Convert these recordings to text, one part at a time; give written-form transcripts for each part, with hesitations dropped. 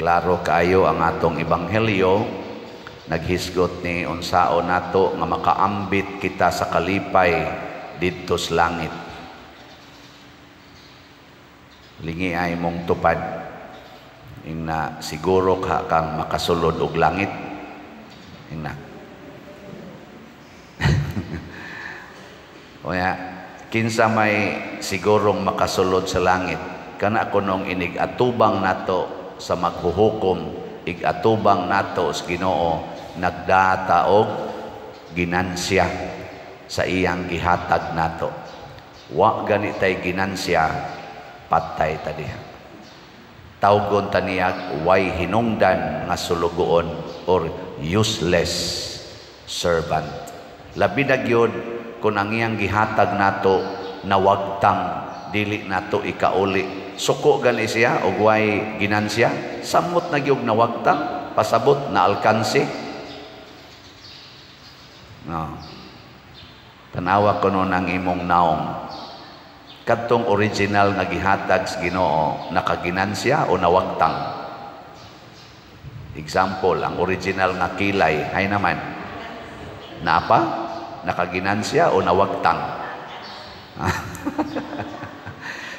Klaro kaayo ang atong ebanghelyo, naghisgot ni unsaon nato nga makaambit kita sa kalipay didto sa langit. Lingi ay mong tupad ingna siguro ka kang makasulod og langit ingna. Kaya kinsa may sigurong makasulod sa langit? Kana kunong inig atubang nato sa maghuhukom, igatubang nato sa Ginoo, nagdata og ginansya sa iyang gihatag nato. Wa gani tay ginansya, patay ta diha. Tawgon ta niyag way hinungdan nga sulugoon or useless servant. Labi na gyud kung ang iyang gihatag nato nawagtang, dili nato ikauli. Suko gani siya og way ginansya, samot na gyud nawagtang, pasabot na alkansi. No. Tanawa kuno ang imong naong. Kadtong original nga gihatag sa Ginoo, nakaginansya o nawagtang? Example, ang original nga kilay, ay naman. Napa? Nakaginansya o nawagtang?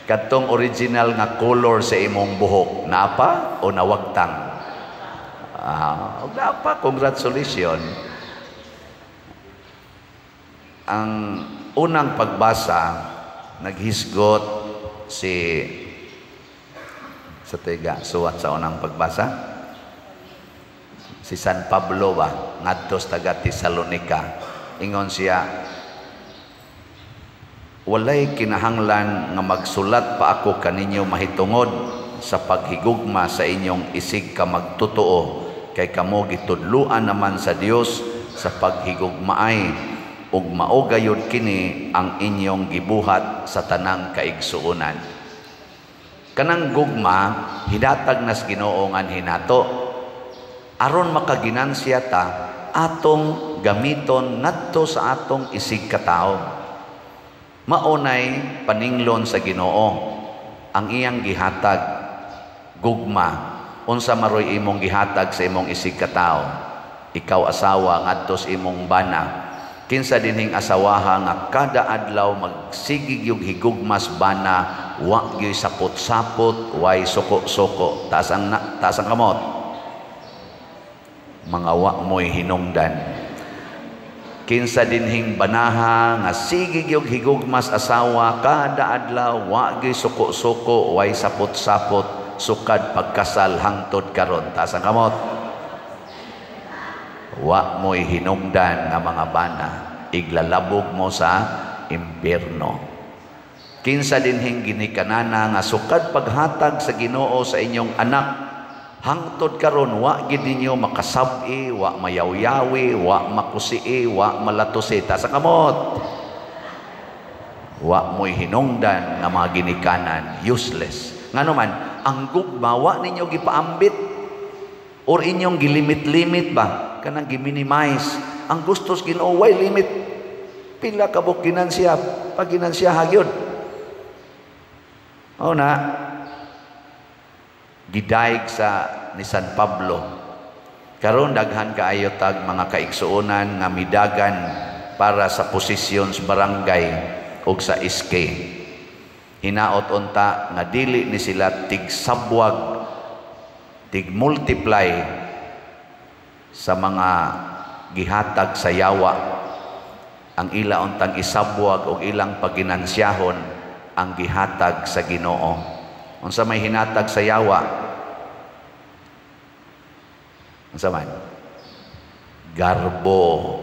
Kadtong original nga color sa imong buhok, napa o nawagtang? Napa, congratulations. Ang unang pagbasa, naghisgot si sa tiga suwat sa unang pagbasa si San Pablo ba ngadto sa taga Tesalonica. Ingon siya, "Walay kinahanglan nga magsulat pa ako kaninyo mahitungod sa paghigugma sa inyong isig ka magtotoo, kay kamo gitudluan naman sa Dios sa paghigugmaay, ug mao gayud kini ang inyong gibuhat sa tanang kaigsuonan." Kanang gugma hidatag nas Ginoo nganhi nato aron makaginansya ta, atong gamiton ngadto sa atong isig katawo. Maunay paninglon sa Ginoo ang iyang gihatag, gugma. Unsa maroy imong gihatag sa imong isig katawo? Ikaw asawa, ngadto sa imong bana, kinsa dinhing asawaha nga kada adlaw magsigig yung higugmas bana, wa gyud sapot-sapot, way suko-suko? Taas ang na, taas ang kamot. Mga wa mo'y hinungdan. Kinsa dinhing banaha nga sige gyud higugmas asawa kada adlaw, wa gyud suko-suko, way sapot-sapot, sukad pagkasal hangtod karon? Taas ang kamot. Wa mo'y hinungdan nga mga bana, iglalabog mo sa impierno. Kinsa dinhing ginikanana nga sukad paghatag sa Ginoo sa inyong anak hangtod karon wa gid ninyo makasab-i, wa mayawyawi, wa makusii, wa malatusi? Taas ang kamot. Wa mo'y hinungdan nga mga ginikanan, useless. Ngano man, ang gugma wa ninyo gipaambit or inyong gilimit-limit ba, kanang giminimize. Ang gusto sa Ginoo way limit. Pila ka buok ginansya, pag ginansya hagyod. O na gidaig sa ni San Pablo. Karon daghan kaayo tag mga kaigsuonan nga midagan para sa posisyon sa barangay ug sa SK. Hinaot unta nga dili ni sila tigsabwag, tig multiply sa mga gihatag sa yawa. Ang ila untang isabwag og ilang paginansiyahon ang gihatag sa Ginoo. Unsa may hinatag sa yawa? Unsa man? Garbo,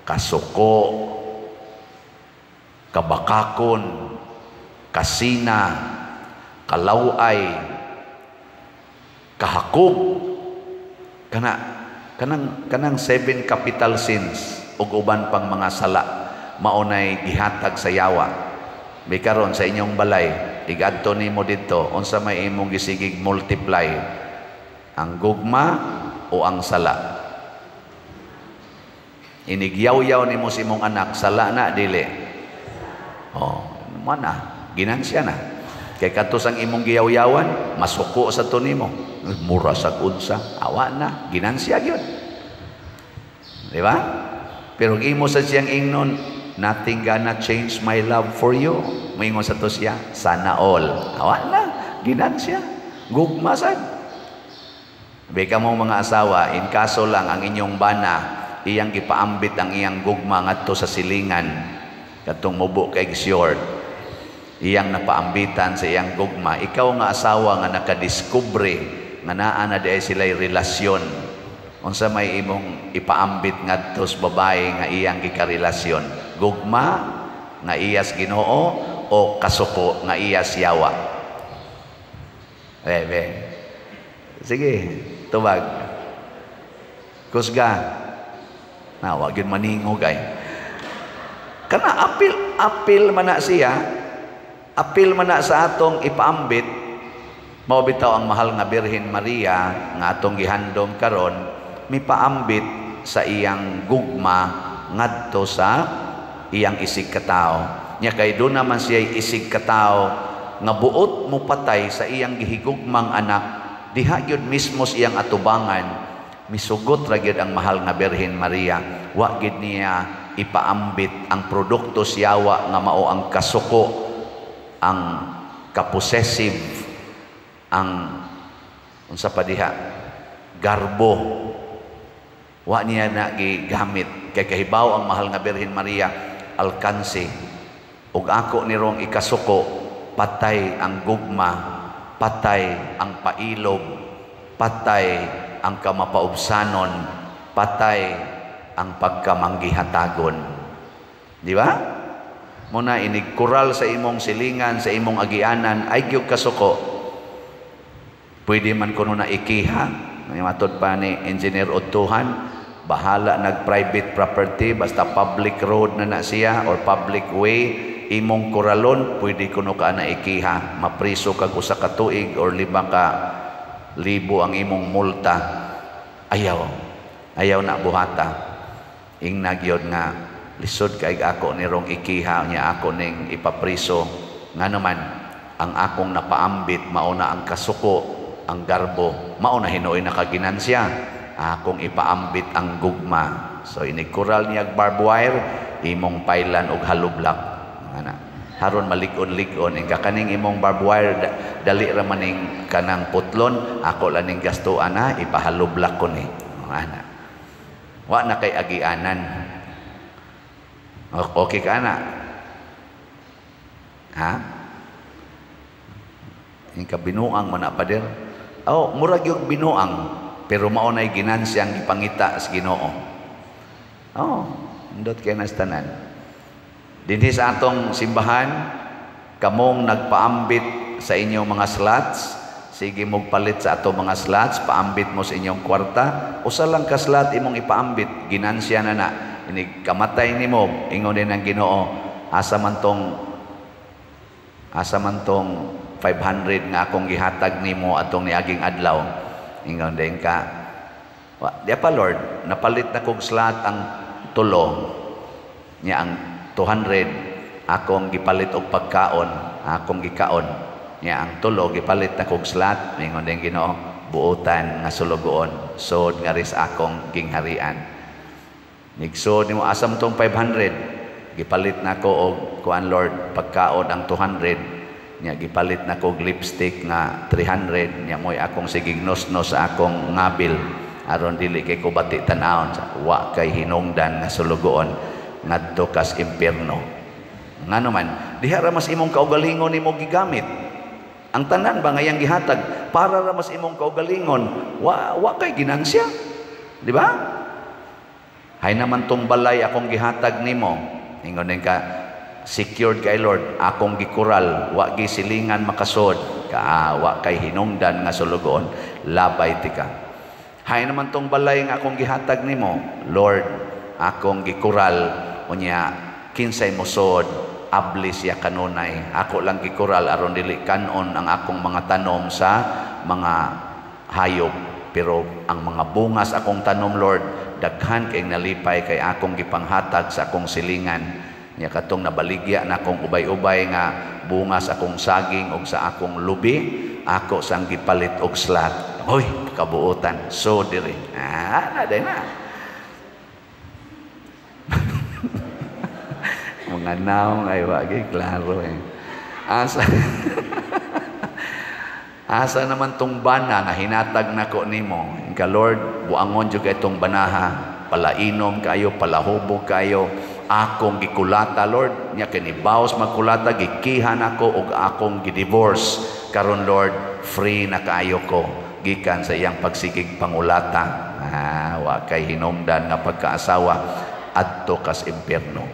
kasuko, kabakakon, kasina, kalaway, kahakog, kana kanang kanang seven capital sins ug uban pang mga sala, maunay gihatag sa yawa. Bikaron sa inyong balay, igadto nimo didto, unsa may imong gisigig multiply, ang gugma o ang sala? Inigyaw-yaw nimo sa imong anak, sala na dili? Oh, mana ginansya na. Kay kadto sang imong giyawyawan, masuko sa to nimo. Mura sa unsa, awa na, ginansya gyud. Di ba? Pero imo sa siyang ingnon, "Nothing gonna change my love for you." Moingon sa to siya, "Sana all." Awa na, ginansya. Gugma sad. Beka mo mga asawa, in kaso lang ang inyong bana, iyang gipaambit ang iyang gugma ngadto sa silingan, katong mubo kay short, iyang napaambitan sa iyang gugma. Ikaw nga asawa nga nakadiskubre nga naa na diay sila'y relasyon, unsa may imong ipaambit ngadto sa babae nga iyang gikarelasyon? Gugma nga iyas Ginoo o kasuko nga iyas yawa? Bebe. Sige, tubag. Kusga. Na, wag yun maningog ay. Kana apil, apil man na siya, apil man na sa atong ipaambit, mao bitaw ang mahal nga Birhen Maria nga atong gihandom karon, mipaambit sa iyang gugma ngadto sa iyang isig katawo. Nya kay doon naman siya isig katawo nga buot mo patay sa iyang gihigugmang anak, diha gyud mismo sa iyang atubangan, misugot ra gyud ang mahal nga Birhen Maria. Wa gyud niya ipaambit ang produkto siyawa nga mao ang kasuko, ang kapossessive, ang unsa pa diha, garbo. Wa niya na gigamit kay kahibaw ang mahal nga Birhen Maria, alkansi ug ako nirong ikasuko, patay ang gugma, patay ang pailob, patay ang kamapaubsanon, patay ang pagkamanggihatagon. Di ba? Muna inig kural sa imong silingan, sa imong agianan, ay gyud kasuko. Pwede man kuno na ikiha. May matod pa ni Engineer Otuhan, bahala nag private property, basta public road na na siya or public way, imong kuralon, pwede kuno ka na ikiha. Mapriso kag usa ka tuig or 5,000 ang imong multa. Ayaw. Ayaw na buhata. Ingna gyud nga lisod kay ako nirong ikiha niya, ako ning ipapriso. Nga naman ang akong napaambit mao na ang kasuko, ang garbo, mao na hinuoy nakaginansya. Akong ipaambit ang gugma. So inig kural niya barbed wire, imong pailan og hollow block. Ana. Haron malig-on-lig-on ingka kaning imong barbed wire, dali ra maning kanang putlon, ako lang ning gastuan na ipa-hollow block ko ni. Ana. Wa na kay agianan. Okay ka na? Ha? Ingka binuang man na, pader. Oh, murag yung binuang, pero mao na'y ginansya ang gipangita sa Ginoo. Oh, indot kay nas tanan. Dinhi sa atong simbahan, kamong nagpaambit sa inyong mga slots, sige mong palit sa atong mga slots, paambit mo sa inyong kwarta, usa lang ka slot imong ipaambit, ginansya na na. Inig kamatay nimo, ingon din ang Ginoo, asa man tong 500 nga akong gihatag nimo atong niaging adlaw? Ingon din ka, "Wa, di pa Lord, napalit na kog slot ang tulo niya, ang 200 akong gipalit og pagkaon, akong gikaon niya, ang tulo gipalit na kog slot." Ingon din Ginoo, "Buotan nga sulugoon, sod nga ris akong gingharian." Nigsood nimo, "Asam tong 500?" "Gipalit na ko og kuan Lord, pagkaon ang 200 niya, gipalit na ko og lipstick nga 300 niya, mo'y akong sigig nos sa akong ngabil aron dili kay ko bati tan-awon." Wa kay hinungdan nga sulugoon, ngadto kas impierno. Ngano man diha ra mas imong kaugalingon nimo gigamit ang tanan ba nga iyang gihatag para ra mas imong kaugalingon, wa kay ginansya, di ba? "Hay naman tong balay akong gihatag nimo." Ingon din ka, "Secured kay Lord, akong gikural, wa gisilingan makasod ka." Wa kay hinungdan nga sulugoon, labay tika. "Hay naman tong balay nga akong gihatag nimo, Lord, akong gikural, unya kinsay mosod, abli siya kanunay. Ako lang gikural aron dili kanon ang akong mga tanom sa mga hayop. Pero ang mga bungas akong tanom, Lord, daghan kay nalipay kay akong gipanghatag sa akong silingan." Nya katong nabaligya na akong ubay-ubay nga bunga sa akong saging og sa akong lubi, ako sang gipalit og slot. Hoy, kabuotan. So diri. Ah, na day na. Mga naong ay wagi klaro eh. Asa asa naman tong bana nga hinatag nako nimo? Ka Lord, buangon jud kay tong banaha, palainom kayo, palahubog kayo. Akong gikulata, Lord, nya kini baos magkulata, gikihan ako og akong gidivorce. Karon, Lord, free na kaayo ko gikan sa iyang pagsigig pangulata. Ah, wa kay hinungdan nga pagkaasawa adto kas impierno.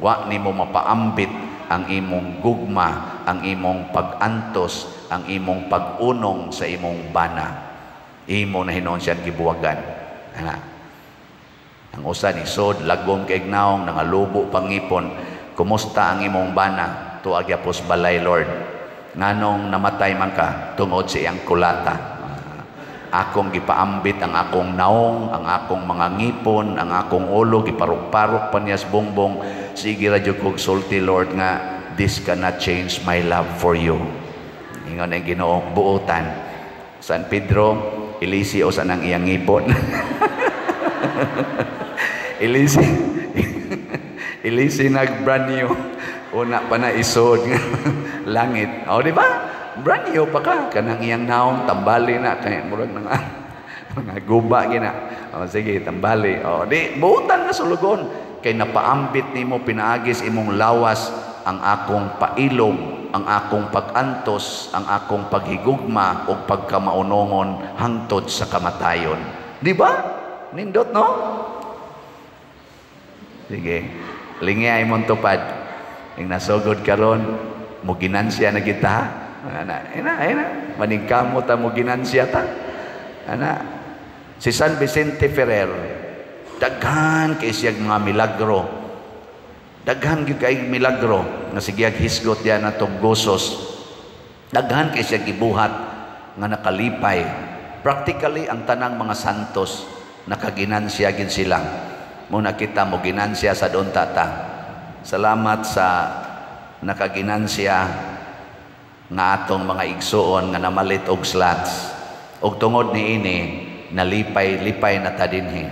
Wa nimo mapaambit ang imong gugma, ang imong pag-antos, ang imong pag-unong sa imong bana. Imo na hinuon siyang gibuwagan. Ana. Ang usa ni sod lagom kay naong nangalubo pangipon. Kumusta ang imong bana? Tuag yapos balay, Lord. Nganong namatay man ka? Tungod sa iyang kulata. Akong gipaambit ang akong naong, ang akong mga ngipon, ang akong ulo, giparok-parok pa niya sa bongbong. Sige ra jud kog sulti, Lord, nga this cannot change my love for you. Ingon ang Ginoo, buotan. San Pedro, ilisi o sa nang iyang ngipon. Ilisi. Ilisi nag brand new. Una pa na isod langit. O, di ba? Brand new pa ka. Kanang iyang naong, tambali na. Kaya murag na nga. Mga guba gina. O, sige, tambali. O, di, buotan nga sulugon. Kay napaambit nimo pinaagis imong lawas ang akong pailog, ang akong pag-antos, ang akong paghigugma o pagkamaunongon hangtod sa kamatayon. Di ba? Nindot, no? Sige. Lingi ay mong tupad. Yung nasugod karon, mo ginansya na kita. Ana, ina, ina. Maningkamo ta mo ginansya ta. Ana. Si San Vicente Ferrer, daghan kay siyag mga milagro. Daghan gyud kay milagro nga sige hisgot diyan atong gosos. Daghan kay siya gibuhat nga nakalipay. Practically ang tanang mga santos nakaginansya gid sila. Muna kita mo ginansya sa doon tata. Salamat sa nakaginansya nga atong mga igsuon nga namalit og slots. Og tungod niini nalipay-lipay na ta dinhi.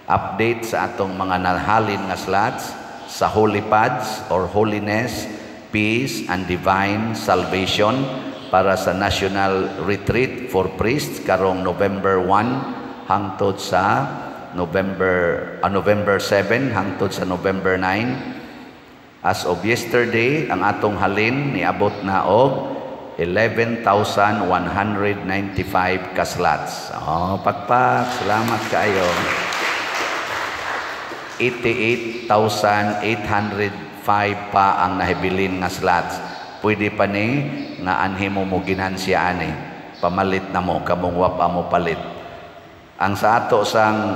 Update sa atong mga nahalin nga slots sa Holy Pads or Holiness, Peace and Divine Salvation para sa National Retreat for Priests karong November 1 hangtod sa November 7 hangtod sa November 9. As of yesterday, ang atong halin niabot na og 11,195 ka slots. Oh, pakpak, salamat kaayo. 88,805 pa ang nahibilin nga slots. Pwede pa ni nga anhi mo mo ginansya ani. Pamalit na mo kamong wa pa mo palit. Ang sa ato sang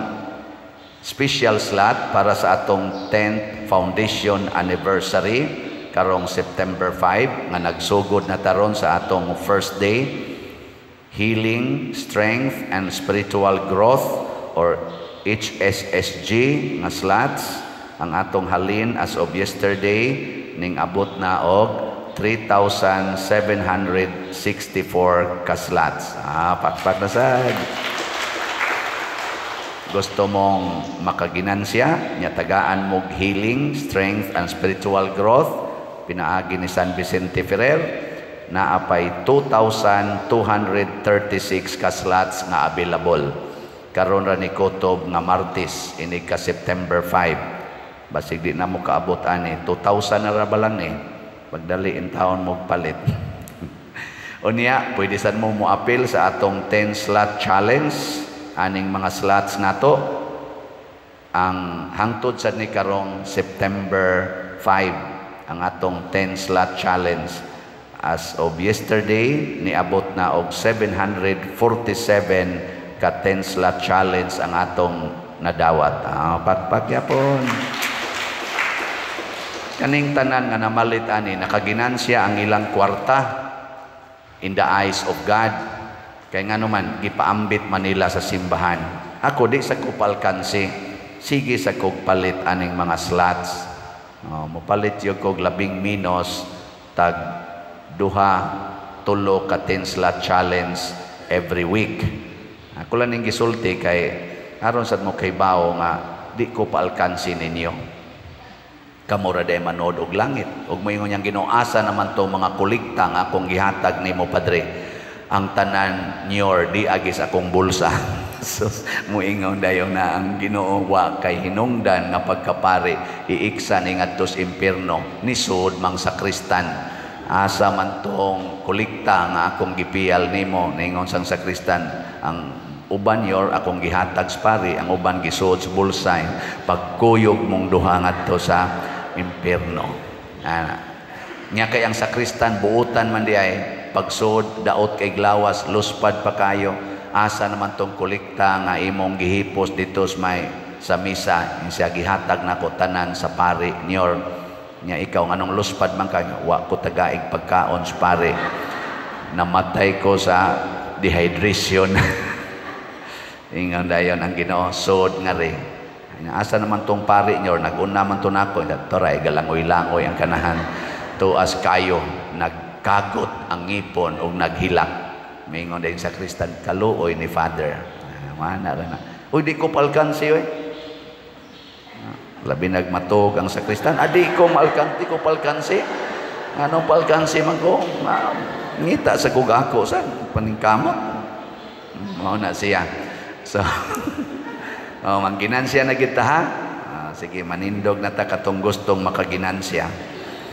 special slot para sa atong 10th Foundation Anniversary karong September 5 nga nagsugod na taron sa atong first day, Healing, Strength and Spiritual Growth or HSSG nga slots, ang atong halin as of yesterday ning abot na og 3,764 ka slots. Ah, pakpak na sad. Gusto mong makaginansya, nya tagaan mog healing, strength and spiritual growth, pinaagi ni San Vicente Ferrer, naapay 2,236 ka slots nga available. Karon ra ni kutob nga Martes, ini ka September 5. Basig di na mo kaabot ani, 2,000 na ra ba lang ni. Pagdali in taon mo palit. Unya, pwede sad mo moapil sa atong 10 slot challenge. Aning mga slots nato ang hangtod sad ni karong September 5 ang atong 10 slot challenge. As of yesterday niabot na og 747 ka 10 slot challenge ang atong nadawat. Ah, pakpak yapon. Kaning tanan nga namalit ani nakaginansya ang ilang kwarta in the eyes of God. Kaya nga naman, gipaambit Manila sa simbahan. Ako, di sa kupalkansi. Sige sa kog palit aning mga slots. Oh, mopalit gyud kog labing minos tag duha tulo ka 10 slot challenge every week. Ako lang ning gisulti kay aron sad mo kaybawo nga di ko paalkansi ninyo. Kamo ra day manood og langit. Ug moingon niyang Ginoo, "Asa naman to mga kolekta nga akong gihatag nimo, Padre?" Ang tanan nyor di agi sa akong bulsa. Sus, muingon dayon na ang Ginoo, wa kay hinungdan nga pagkapari iiksa ni ngadto sa impierno, nisud mang sakristan. "Asa man tong kolekta nga akong gipiyal nimo?" Ningon sang sakristan, "Ang uban yor akong gihatag sa pari, ang uban gisuod sa bulsa. Pagkuyog mong duha ngadto sa impierno." Ana nya kay ang sakristan buutan man di ay pagsud, daot kay glawas, luspad pa kayo. "Asa naman tong kolekta nga imong gihipos dito sa may sa misa?" Siya, "Gihatag nako tanan sa pari nyor." Nya ikaw, nganong luspad man ka? "Wa ko tagaig pagkaon sa pari, namatay ko sa dehydration." Ingon dayon ang Ginoo, "Sud ngari. Asa naman tong pari nyor? Naguna man to nako." Toray galangoy-langoy ang kanahan, tuas kayo, nagkagot ang ngipon ug naghilak. Mingon din sakristan, "Kaluoy ni Father." Ah, mana ra na. "Uy, di ko palkansi oy." Ah, labi nagmatog ang sakristan. "Ah, di ko maalkansi, di ko palkansi. Ano palkansi man ko? Ah, ngita sa kog ako sa paningkamot." Mao na siya. So, oh, mangginansya na kita ha. Ah, sige, manindog na ta katong gustong makaginansya.